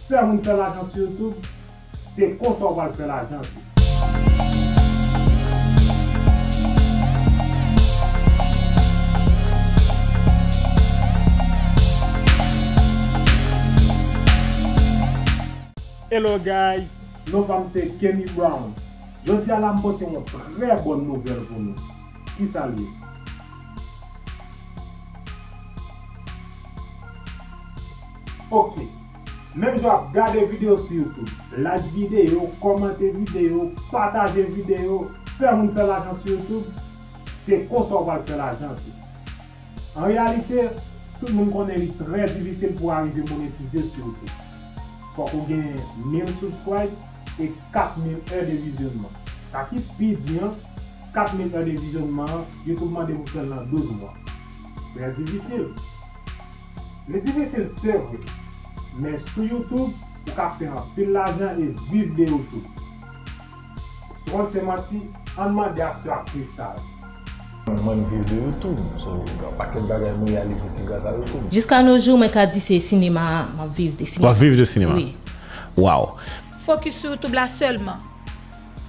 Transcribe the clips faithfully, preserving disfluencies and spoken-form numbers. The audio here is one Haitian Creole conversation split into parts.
Fè moun fè lajan sou YouTube, se konsa w pral fè lajan tou. Hello guys, non pa m se Kenny Brown. Jodi a la m pote yon trè bòn nouvèl pou nou. Kisa l ye? Ok. Menm jan w ap gade videyo sou YouTube, like videyo, kòmante videyo, pataje videyo, fè moun fè lajan sou YouTube, se konsa w pral fè lajan tou. An reyalite, tout moun konnen li trè difisil pou w arive monetize sou YouTube. Fòk ou gen mil subscribe e kat mil è de vizyònman. Sa ki pi di an, kat mil è de vizyònman an, YouTube mande pou fè l nan douz mwa. Trè difisil. Li difisil, se vre. Men sou YouTube, ou ka fè anpil lajan e viv de YouTube. Sou kont se manti, ann mande aktè ak aktris sa yo. Mwen, m viv de YouTube, so, gen yon pakèt bagay mwen reyalize se gras a YouTube. Jiska no jou, mwen ka di se sinema a, m ap viv de sinema. W ap viv de sinema? Wi. Wow. Fokis sou YouTube la sèlman.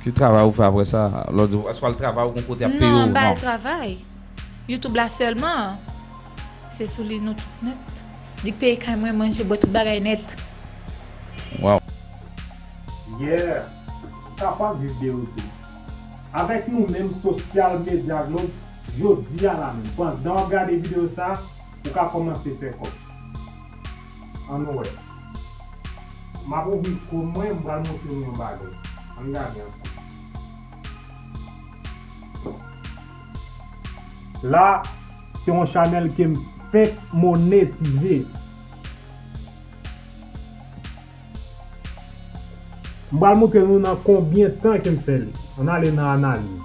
Ki travay ou fè apre sa? Lè w di, èske w al travay ou gon kote y ap peye w? Non, m pa al travay. YouTube la sèlman. Se sou li nou tout nèt. Di k peye kay mwen, manje, bwè, tout bagay nèt. Wow. Yeah. Ou kapab viv de YouTube. Avèk nou menm, Social Media Globe, jodi a la menm, pandan w ap gade videyo sa, ou ka kòmanse fè kòb. Ann wè. M ap ouvri kòm mwen, m pral montre nou yon bagay. Ann gade ansanm. La, se yon chanèl ke m fenk monetize. M pral montre nou nan konbyen tan ke m fè li. Ann ale nan analiz.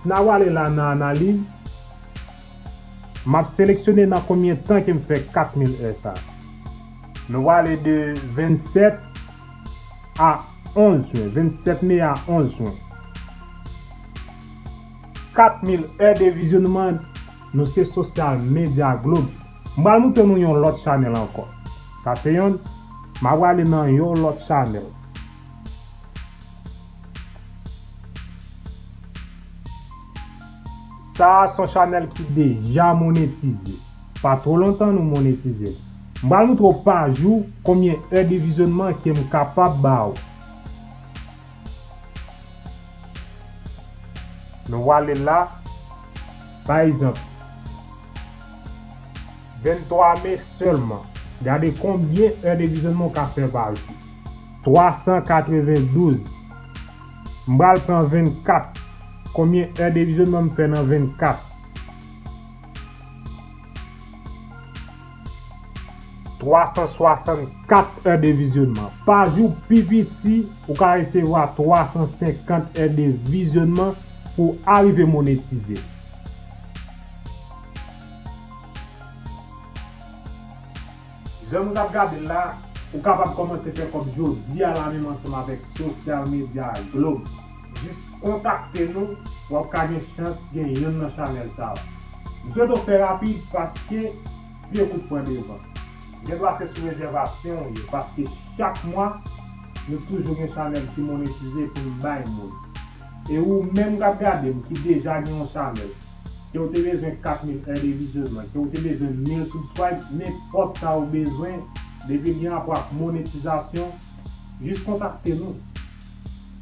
Si n a prale la nan analiz, m ap seleksyone nan konbyen tan ke m fè kat mil è sa. Nou prale de vennsèt a onz jen, vennsèt me a onz jen. Kat mil è de vizyònman, nou se Social Media Globe. M pral montre nou yon lòt chanèl ankò. Sa se yonn, m a prale nan yon lòt chanèl. Sa a se yon chanèl ki deja monetize. Pa twò lontan nou monetize l. M pral montre w pa jou konbyen è de vizyònman ke m kapab ba w. Nou prale la, pa egzanp, venntwa me sèlman. Gade konbyen è de vizyònman w ka fè pa jou. Twa san katrevendouz. M pral pran vennkat. Konbyen è de vizyònman m fè nan vennkat? Twa san swasannkat è de vizyònman. Pa jou pi piti, ou ka resevwa twa san senkant è de vizyònman pou w arive monetize. Jan nou t ap gade l la, ou kapab kòmanse fè kòb jodi a la menm ansanm avèk Social Media Globe. Jis kontakte nou, w ap ka gen chans gen yonn nan chanèl sa yo. M swete w fè rapid paske pye kout pran devan. Gendwa se sou rezèvasyon w ye, paske chak mwa, nou toujou gen chanèl ki monetize pou n bay moun. E ou menm k ap gade m, ki deja gen yon chanèl, ke w te bezwen kat mil è de vizyònman, ke w te bezwen mil subscribe, nenpòt sa ou bezwen, depi l gen rapò ak monetizasyon, jis kontakte nou.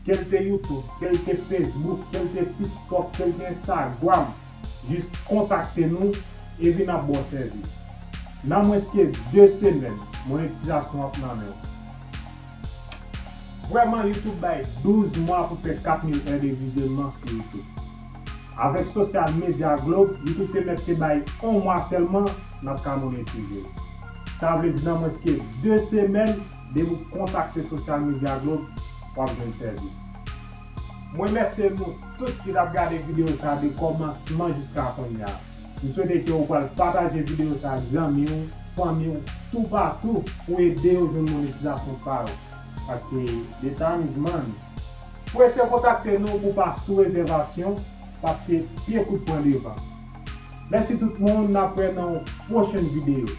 Ke l te YouTube, ke l te Facebook, ke l te TikTok, ke l te Instagram, jis kontakte nou e vin ap ba w sèvis. Nan mwens ke de semèn, monetizasyon ap nan men w. Vrèman, YouTube bay douz mwa pou fè kat mil è de vizyònman sou YouTube. Avèk Social Media Globe, YouTube te mèt te bay yon mwa sèlman, n ap ka monetize l. Sa vle di nan mwens ke de semèn, depi w kontakte Social Media Globe, w ap jwenn sèvis. Mwen remèsye nou tout ki t ap gade videyo sa a de kòmansman jiska kounye a. M swete ke ou pral pataje videyo sa ak zanmi w, fanmi w, toupatou pou ede yo jwenn monetizasyon pa yo. Paske de time is money. Prese kontakte nou pou w pa sou rezèvasyon, paske pye kout pran devan. Mèsi tout moun, n ap wè nan yon pwochèn videyo.